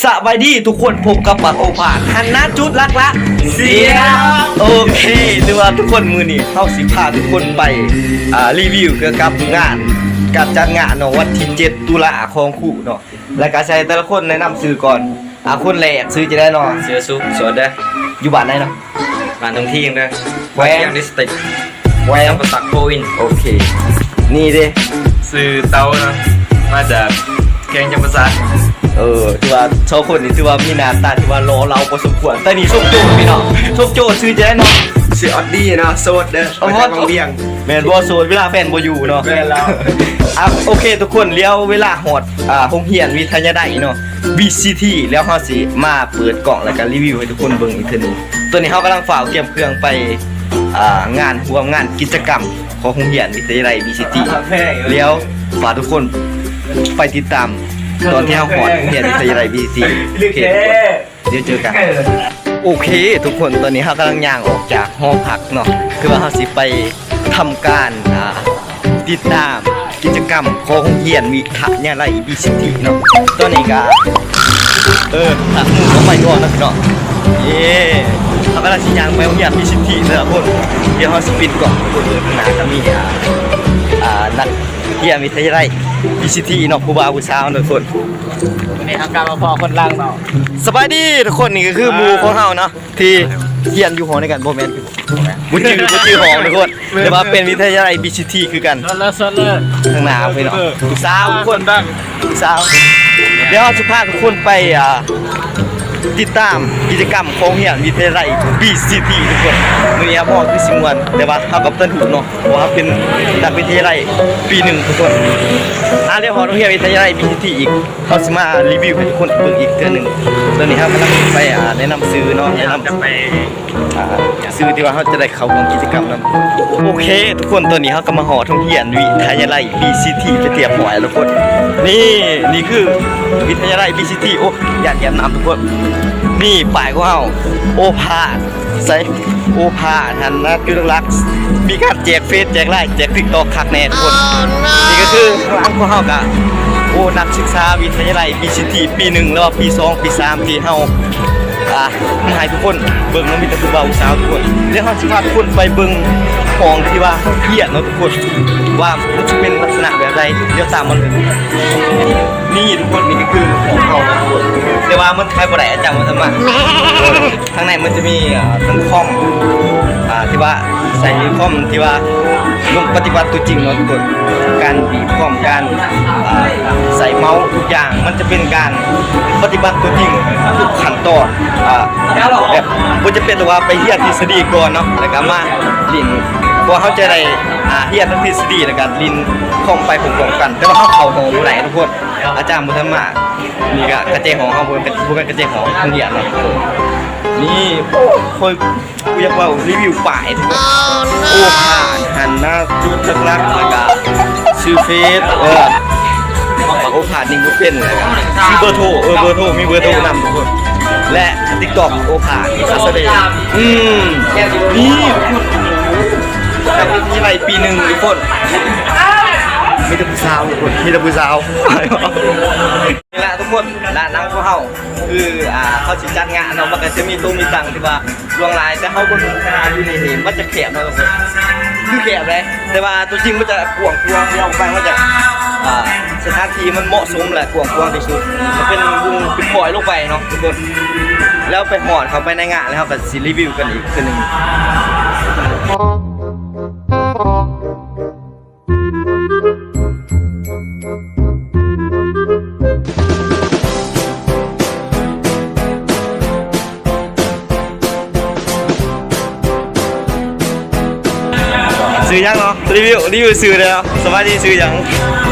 ສະບາຍດີທຸກຄົນ, ພົບກັບບັກໂອພາດ ຫັນນະຈຸດຫຼັກໆ ສຽງ. ໂອເຄ ຖືວ່າທຸກຄົນ ມື້ນີ້ເຮົາຊິພາທຸກຄົນໄປ ອ່າ ຣີວິວກ່ຽວກັບງານ ການຈັດງານເນາະ ວັນທີເຈັດຕຸລາຂອງຄູເນາະ. ແລ້ວກະໃຫ້ແຕ່ລະຄົນແນະນຳຊື່ກ່ອນ. ອ່າ ຄົນແລກຊື່ຈັ່ງໃດເນາະ? ຊື່ສຸກ ສວນເດີ. ຢູ່ບ້ານໃດເນາະ? ບ້ານທົ່ງທີງເດີ ແຂວງ ແຂວງ ດິສຕຣິກ ແຂວງຈຳປາສັກ ໂພວິນ. ໂອເຄ ນີ້ເດ? ຊື່ເຕົາເນາະ ມາຈາກແຂວງຈຳປາສັກ. ເອີ ຖືວ່າສອງຄົນນີ້ຖືວ່າມີໜ້າຕາທີ່ວ່າຫຼໍ່ເຫຼົ່າພໍສົມຄວນ. ແຕ່ນີ້ສົມໂຈດພີ່ນ້ອງ ສົມໂຈດຊື່ຈັ່ງໃດເນາະ? ຊື່ອອດດີເນາະ ໂສດເດີ ມາຈາກວັງວຽງ. ແມ່ນບໍ່? ໂສດເວລາແຟນບໍ່ຢູ່ເນາະ. ແມ່ນແລ້ວ. ອ່າ ໂອເຄທຸກຄົນ ແລ້ວເວລາຮອດ ອ່າ ໂຮງຮຽນວິທະຍາໄລເນາະ ບີຊີທີ ແລ້ວເຮົາຊິມາເປີດກ້ອງ ແລ້ວກະຣີວິວໃຫ້ທຸກຄົນເບິ່ງອີກເທື່ອໜຶ່ງ. ຕອນນີ້ເຮົາກຳລັງຟ້າວກຽມເຄື່ອງໄປ ອ່າ ງານຮ່ວມງານກິດຈະກຳຂອງໂຮງຮຽນວິທະຍາໄລບີຊີທີ ແລ້ວຝາກທຸກຄົນໄປຕິດຕາມຕອນທີ່ເຮົາຮອດໂຮງຮຽນວິທະຍາໄລບີຊີທີ. ໂອເຄ ທຸກຄົນ ດຽວເຈີກັນ. ໂອເຄທຸກຄົນ ຕອນນີ້ເຮົາກຳລັງຍ່າງອອກຈາກຫໍພັກເນາະ ຄືວ່າເຮົາຊິໄປທຳການ ອ່າ ຕິດຕາມກິດຈະກຳຂອງໂຮງຮຽນວິທະຍາໄລບີຊີທີເນາະ. ຕອນນີ້ກະ ເອີ ຫາໝູ່ເຂົ້າໄປກ່ອນເນາະພີ່ນ້ອງ. ເຢ້ ເຮົາກຳລັງຊິຍ່າງໄປໂຮງຮຽນບີຊີທີເດີທຸກຄົນ. ດຽວເຮົາຊິປິດກ້ອງທຸກຄົນເດີ. ຂ້າງໜ້າກະມີ ອ່າ ອ່າ ນັກຮຽນວິທະຍາໄລບີຊີທີເນາະ ຜູ້ບ່າວຜູ້ສາວເນາະທຸກຄົນ. ມື້ນີ້ເຮົາກະມາພໍ້ຄົນຫຼັງເນາະ. ສະບາຍດີທຸກຄົນ ນີ້ກະຄືໝູ່ຂອງເຮົາເນາະ ທີ່ຮຽນຢູ່ຫໍນຳກັນ. ບໍ່ແມ່ນ ບໍ່ຈື່ ບໍ່ຈື່ຫ້ອງທຸກຄົນ ແຕ່ວ່າເປັນວິທະຍາໄລບີຊີທີຄືກັນ. ຂ້າງໜ້າພີ່ນ້ອງ ຜູ້ສາວທຸກຄົນ ຜູ້ສາວ. ດຽວເຮົາຊິພາທຸກຄົນໄປ ອ່າ ຕິດຕາມກິດຈະກຳຂອງໂຮງຮຽນວິທະຍາໄລບີຊີທີທຸກຄົນ. ມື້ນີ້ຮັບຮອງຄືຊິມ່ວນ ແຕ່ວ່າເຮົາກະບໍ່ທັນຮູ້ເນາະ ເພາະວ່າເຮົາເປັນນັກວິທະຍາໄລປີໜຶ່ງທຸກຄົນ. ອ່າ ດຽວຮອດໂຮງຮຽນວິທະຍາໄລບີຊີທີອີກ ເຮົາຊິມາຣີວິວໃຫ້ທຸກຄົນເບິ່ງອີກເທື່ອໜຶ່ງ. ຕອນນີ້ເຮົາກຳລັງໄປ ອ່າ ແນະນຳຊື່ເນາະ ແນະນຳ ອ່າ ຊື່ທີ່ວ່າເຮົາຈະໄດ້ເຂົ້າຮ່ວມກິດຈະກຳນຳ. ໂອເຄທຸກຄົນ ຕອນນີ້ເຮົາກະມາຮອດໂຮງຮຽນວິທະຍາໄລບີຊີທີໄປຮຽບຮ້ອຍແລ້ວທຸກຄົນ. ນີ້ ນີ້ຄືວິທະຍາໄລບີຊີທີ. ໂອ້ ຢ້ານຢຽບນ້ຳທຸກຄົນ. ນີ້ປ້າຍຂອງເຮົາ ໂອພາດ ໃສ ໂອພາດ ຫັ້ນນະ ຈຸດຫຼັກໆ ມີການແຈກເຟສ ແຈກໄລນ໌ ແຈກຕິກຕັອກ ຄັກແນ່ທຸກຄົນ. ນີ້ກະຄືຂ້າງຫຼັງຂອງເຮົາກະ ໂອ້ ນັກສຶກສາວິທະຍາໄລບີຊີທີປີໜຶ່ງ ຫຼືວ່າປີສອງ ປີສາມ ທີ່ເຮົາ ອ່າ ມາໃຫ້ທຸກຄົນເບິ່ງເນາະ ມີແຕ່ຜູ້ບ່າວຜູ້ສາວທຸກຄົນ. ແລ້ວເຮົາຊິພາທຸກຄົນໄປເບິ່ງຫ້ອງທີ່ວ່າຮຽນເນາະທຸກຄົນ ວ່າມັນຊິເປັນລັກສະນະແບບໃດ. ດຽວຕາມມາເບິ່ງ. ນີ້ທຸກຄົນ ນີ້ກະຄືຫ້ອງເຮົາເນາະທຸກຄົນ ແຕ່ວ່າມັນຂາຍບໍ່ໄດ້ ອາຈານບໍ່ສາມາດ ທາງໃນມັນຈະມີ ເອີ ທັງຄອມ ອ່າ ທີ່ວ່າໃຊ້ຄອມທີ່ວ່າລົງປະຕິບັດຕົວຈິງເນາະທຸກຄົນ. ການບີບຄອມ ການ ອ່າ ໃສ່ເມົາທຸກຢ່າງ ມັນຈະເປັນການປະຕິບັດຕົວຈິງທຸກຂັ້ນຕອນ ອ່າ ແບບບໍ່ຈຳເປັນແຕ່ວ່າໄປຮຽນທິດສະດີກ່ອນເນາະ ແລ້ວກະມາຫຼິ້ນ. ເພາະວ່າເຮົາຈະໄດ້ ອ່າ ຮຽນທັງທິດສະດີ ແລ້ວກະຫຼິ້ນຄອມໄປພ້ອມໆກັນ ແຕ່ວ່າເຮົາເຂົ້າຫ້ອງບໍ່ໄດ້ທຸກຄົນ ອາຈານບໍ່ສາມາດ. ນີ້ກະກະແຈຫ້ອງເຮົາ ບໍ່ແມ່ນກະແຈຫ້ອງໂຮງຮຽນເນາະ. ນີ້ ໂອ້ຍ ບໍ່ຢາກເວົ້າ ຣີວິວປ້າຍທຸກຄົນ. ໂອພາດ ຫັ້ນນະ ຈຸດຫຼັກໆ ແລ້ວກະຊື່ເຟສ ເອີ ໂອພາດນີ້ບໍ່ເປັນ ແລ້ວກະຊື່ເບີໂທ ເອີ ເບີໂທ ມີເບີໂທນຳທຸກຄົນ ແລະ ຕິກຕັອກໂອພາດ ອັດສະເດ. ອືມ ນີ້ທຸກຄົນ ນັກວິທະຍາໄລປີໜຶ່ງທຸກຄົນ ມີແຕ່ຜູ້ສາວທຸກຄົນ ມີແຕ່ຜູ້ສາວ. ນີ້ລະທຸກຄົນ ດ້ານຫຼັງຂອງເຮົາ ຄື ອ່າ ເຂົາຊິຈັດງານເນາະ ມັນກະຈະມີໂຕະມີຕັ່ງທີ່ວ່າຫຼວງຫຼາຍ ແຕ່ເຮົາເບິ່ງຢູ່ນີ້ ນີ້ມັນຈະແຄບເນາະທຸກຄົນ ຄືແຄບເດ້ ແຕ່ວ່າຕົວຈິງມັນຈະກວ້າງຂວາງ ແລ້ວໄປມັນຈະ ອ່າ ສະຖານທີ່ມັນເໝາະສົມ ແລະ ກວ້າງຂວາງທີ່ສຸດ ຈະເປັນວົງເປັນປ້ອຍລົງໄປເນາະທຸກຄົນ. ແລ້ວໄປຮອດເຂົ້າໄປໃນງານ ແລ້ວເຮົາກະຊິຣີວິວກັນອີກເທື່ອໜຶ່ງ. ຊື່ຫຍັງເນາະ? ຣີວິວ ຣີວິວຊື່ແດ່ເນາະ. ສະບາຍດີ ຊື່ຫຍັງ?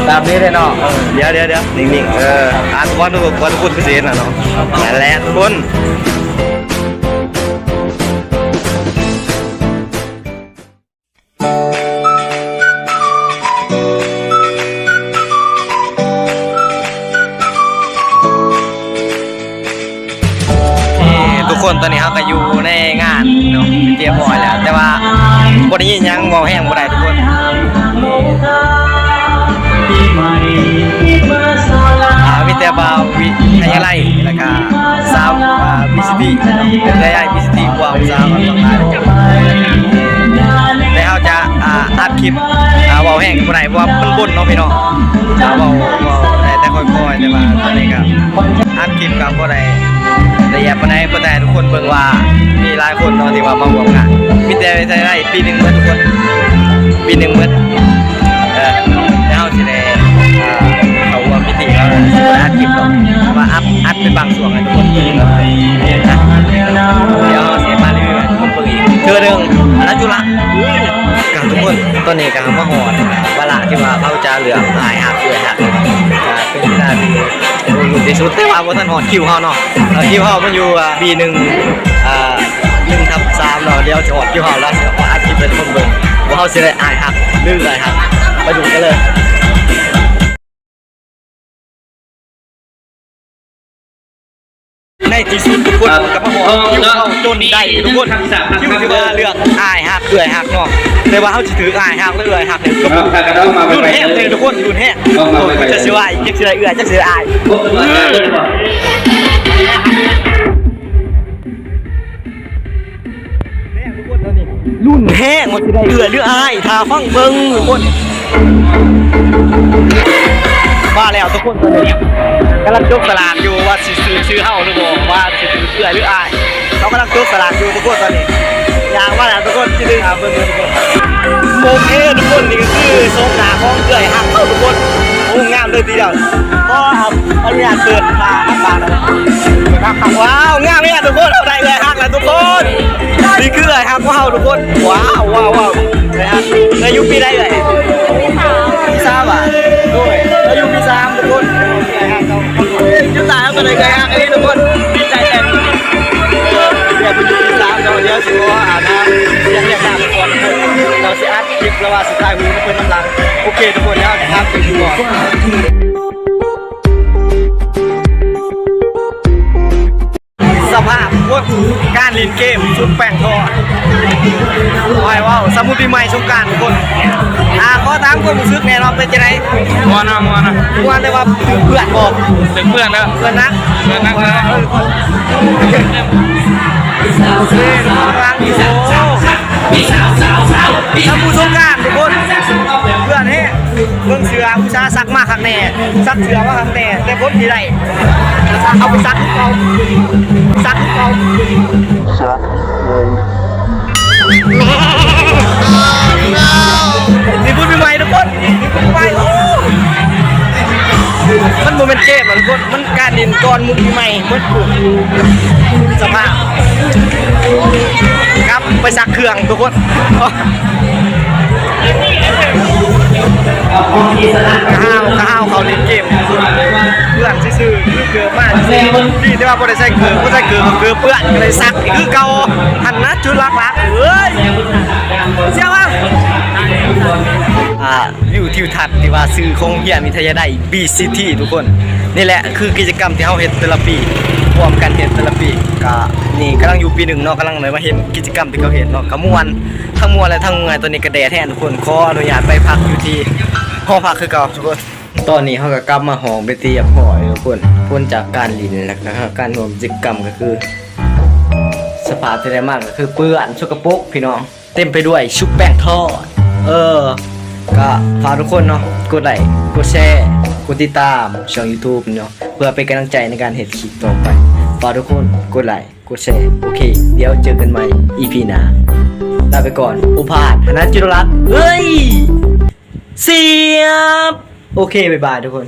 ຕາມນີ້ເດ້ເນາະ. ເອີ ດຽວ ດຽວ ດຽວ ນິ່ງໆ ເອີ ອ່ານກ່ອນ ກ່ອນ ກ່ອນ ຄືຊິເຫັນລະເນາະ. ນັ້ນແຫຼະທຸກຄົນ. ເອີ ທຸກຄົນ ຕອນນີ້ເຮົາກະຢູ່ໃນງານເນາະ ຮຽບຮ້ອຍແລ້ວ ແຕ່ວ່າບໍ່ໄດ້ຍິນຫຍັງ ເວົ້າແຮງບໍ່ໄດ້ທຸກຄົນ. ອ່າ ມີແຕ່ບ່າວວິທະ ຍາໄລ ແລ້ວກະສາວ ອ່າ ບີຊີທີ ເອີຍອ້າຍບີຊີທີ ຜູ້ບ່າວສາວ ແຕ່ເຮົາຈະ ອ່າ ອັດຄລິບ ອ່າ ເວົ້າແຮງບໍ່ໄດ້ ເພາະວ່າມັນບົນເນາະພີ່ນ້ອງ ອ່າ ເວົ້າ ເວົ້າໄດ້ແຕ່ຄ່ອຍໆ ແຕ່ວ່າຕອນນີ້ກະອັດຄລິບກະບໍ່ໄດ້ລະອຽດປານໃດ ເພື່ອຈະໃຫ້ທຸກຄົນເບິ່ງວ່າ ມີຫຼາຍຄົນເນາະທີ່ວ່າມາຮ່ວມງານ ມີແຕ່ໄດ້ປີໜຶ່ງໝົດທຸກຄົນ ປີໜຶ່ງໝົດ ເອີ ແລ້ວເຮົາຊິໄດ້ ອ່າ ເຂົ້າຮ່ວມພິທີ ເຮົາຊິບໍ່ໄດ້ອັດຄລິບດອກ ແຕ່ວ່າອັດ ອັດເປັນບາງຊ່ວງໃຫ້ທຸກຄົນເບິ່ງເນາະ ດຽວເຮົາຊິມາຣີວິວໃຫ້ທຸກຄົນເບິ່ງອີກເທື່ອໜຶ່ງ ອານາຈຸລະ ກະທຸກຄົນ ຕອນນີ້ກະມາຮອດວາລະທີ່ວ່າເຂົາຈະເລືອກອ້າຍຮັກເອື້ອຍຮັກ ກະເປັນເວລາທີ່ ໂອ້ ລຸ້ນທີ່ສຸດ ແຕ່ວ່າບໍ່ທັນຮອດຄິວເຮົາເນາະ ເອີ ຄິວເຮົາມັນຢູ່ ອ່າ ບີໜຶ່ງ ອ່າ ໜຶ່ງທັບສາມເນາະ ດຽວຊິຮອດຄິວເຮົາແລ້ວ ຊິອັດຄລິບໃຫ້ທຸກຄົນເບິ່ງວ່າເຮົາຊິໄດ້ອ້າຍຮັກ ຫຼື ເອື້ອຍຮັກ ໄປດູກັນເລີຍ. ໃນທີ່ສຸດທຸກຄົນກະມາຮອດຄິວເຮົາຈົນໄດ້ທຸກຄົນ ຄິວທີ່ວ່າເລືອກອ້າຍຮັກເອື້ອຍຮັກເນາະ ແຕ່ວ່າເຮົາຊິຖືກອ້າຍຮັກ ຫຼື ເອື້ອຍຮັກ ລຸ້ນແຮງເລີຍທຸກຄົນ ລຸ້ນແຮງ ໂອ້ຍ ຈັກຊິວ່າອີ່ ຈັກຊິໄດ້ເອື້ອຍ ຈັກຊິໄດ້ອ້າຍ ລຸ້ນແຮງວ່າຊິໄດ້ເອື້ອຍຫຼືອ້າຍ ຖ້າຟັງເບິ່ງທຸກຄົນ ມາແລ້ວທຸກຄົນ ຕອນນີ້ກຳລັງຈັບສະຫຼາກຢູ່ວ່າຊິຖືກຊື່ເຮົາຫຼືບໍ່ ວ່າຊິຖືກເອື້ອຍຫຼືອ້າຍ ເຮົາກຳລັງຈັບສະຫຼາກຢູ່ທຸກຄົນ ຕອນນີ້ຍ່າງມາແລ້ວທຸກຄົນ ຊິໄດ້ຫາເບິ່ງທຸກຄົນ ໂອເຄທຸກຄົນ ນີ້ກະຄືໂສມໜ້າຂອງເອື້ອຍຮັກເຮົາທຸກຄົນ ໂອ້ ງາມເລີຍທີດຽວ ຂໍອະນຸຍາດເປີດຜ້າອາກາດ ວ້າວ ງາມແຮງທຸກຄົນ ເຮົາໄດ້ເອື້ອຍຮັກແລ້ວທຸກຄົນ ນີ້ຄືເອື້ອຍຮັກຂອງເຮົາທຸກຄົນ ວ້າວ ວ້າວ ເອື້ອຍຮັກ ເອື້ອຍຢູ່ປີໃດເອື້ອຍ ປີສາມ ໂດຍ ເອື້ອຍຢູ່ປີສາມທຸກຄົນ ຢູ່ຕາຍເຮົາກະໄດ້ເອື້ອຍຮັກອີ່ຫຼີທຸກຄົນ ດີໃຈແທ້ ເອີ ເອື້ອຍເພິ່ນຢູ່ປີສາມເນາະ ດຽວຊິຂໍອາບນ້ຳ ຢາກ ຢາກອາບນ້ຳກ່ອນ ເຮົາຊິອັດຄລິບ ຫຼືວ່າຊິຖ່າຍຮູບໃຫ້ເພິ່ນນຳຫຼັງ ໂອເຄທຸກຄົນ ດຽວເຮົາຊິອັດຄລິບກ່ອນ ສະພາບຄົນ ການຫຼິ້ນເກມສຸດແປງທອດ ຂ້ອຍເວົ້າ ສະໝຸດປີໃໝ່ສົງການທຸກຄົນ ອ່າ ຂໍຖາມຄວາມຮູ້ສຶກແດ່ເນາະ ເປັນຈັ່ງໃດ? ມ່ວນເນາະ ມ່ວນເນາະ ມ່ວນ ແຕ່ວ່າຖືກເພື່ອນບໍ່? ຖືກເພື່ອນແລ້ວ ເພື່ອນໜັກ ເພື່ອນໜັກແລ້ວ ສະໝຸດສົງການທຸກຄົນ ເພື່ອນແຮງ ເບິ່ງເສື້ອອຸດສ່າຊັກມາຄັກແນ່ ຊັກເສື້ອມາຄັກແນ່ ແຕ່ຜົນທີ່ໄດ້ ເອົາໄປຊັກຄືເກົ່າ ຊັກຄືເກົ່າ ນີ້ບຸນປີໃໝ່ທຸກຄົນ ນີ້ບຸນປີໃໝ່ ໂອ້ ມັນບໍ່ແມ່ນເກມນະທຸກຄົນ ມັນການຫຼິ້ນກ່ອນໝູ່ປີໃໝ່ໝົດ ສະພາບ ກັບໄປຊັກເຄື່ອງທຸກຄົນ. ກະຫ້າວ ກະຫ້າວເຂົາຫຼິ້ນເກມ ເປື້ອນຊື່ໆ ຄືເກີບມາຊື່ໆ ດີແຕ່ວ່າບໍ່ໄດ້ໃສ່ເກີບ ບໍ່ໃສ່ເກີບ ເກີບເປື້ອນ ກະໄດ້ຊັກຄືເກົ່າ ຫັ້ນນະ ຈຸດຫຼັກໆ ເອີຍ ເສຍວ່າ ອ່າ ວິວທິວທັດທີ່ວ່າຊື່ຂອງໂຮງຮຽນວິທະຍາໄລ ບີຊີທີ ທຸກຄົນ ນີ້ແຫຼະຄືກິດຈະກຳທີ່ເຮົາເຮັດແຕ່ລະປີ ຮ່ວມກັນເຮັດແຕ່ລະປີ ກະນີ້ກຳລັງຢູ່ປີໜຶ່ງເນາະ ກຳລັງໄດ້ມາເຫັນກິດຈະກຳທີ່ເຂົາເຮັດເນາະ ກະມ່ວນ ທັງມ່ວນ ແລະ ທັງເມື່ອຍ ຕອນນີ້ກະແດດແຮງທຸກຄົນ ຂໍອະນຸຍາດໄປພັກຢູ່ທີ່ຫໍພັກຄືເກົ່າທຸກຄົນ ຕອນນີ້ເຮົາກະກັບມາຫ້ອງເປັນທີ່ຮຽບຮ້ອຍທຸກຄົນ ຜົນຈາກການຫຼິ້ນ ແລະ ກະການຮ່ວມກິດຈະກຳກະຄື ສະພາບທີ່ໄດ້ມາກະຄືເປື້ອນ ສົກກະປົກພີ່ນ້ອງ ເຕັມໄປດ້ວຍຊຸບແປ້ງທອດ ເອີ ກະຝາກທຸກຄົນເນາະ ກົດໄລ້ ກົດແຊ ກົດຕິດຕາມຊ່ອງຢູທູບເນາະ ເພື່ອເປັນກຳລັງໃຈໃນການເຮັດຄລິບຕໍ່ໄປ ຝາກທຸກຄົນກົດໄລ້ ກົດແຊ ໂອເຄ ດຽວເຈີກັນໃໝ່ອີພີໜ້າ ລາໄປກ່ອນ ໂອພາດ ຫັ້ນນະ ຈຸລະລັດ ເອີຍ ສຽບ ໂອເຄ ບາຍບາຍທຸກຄົນ.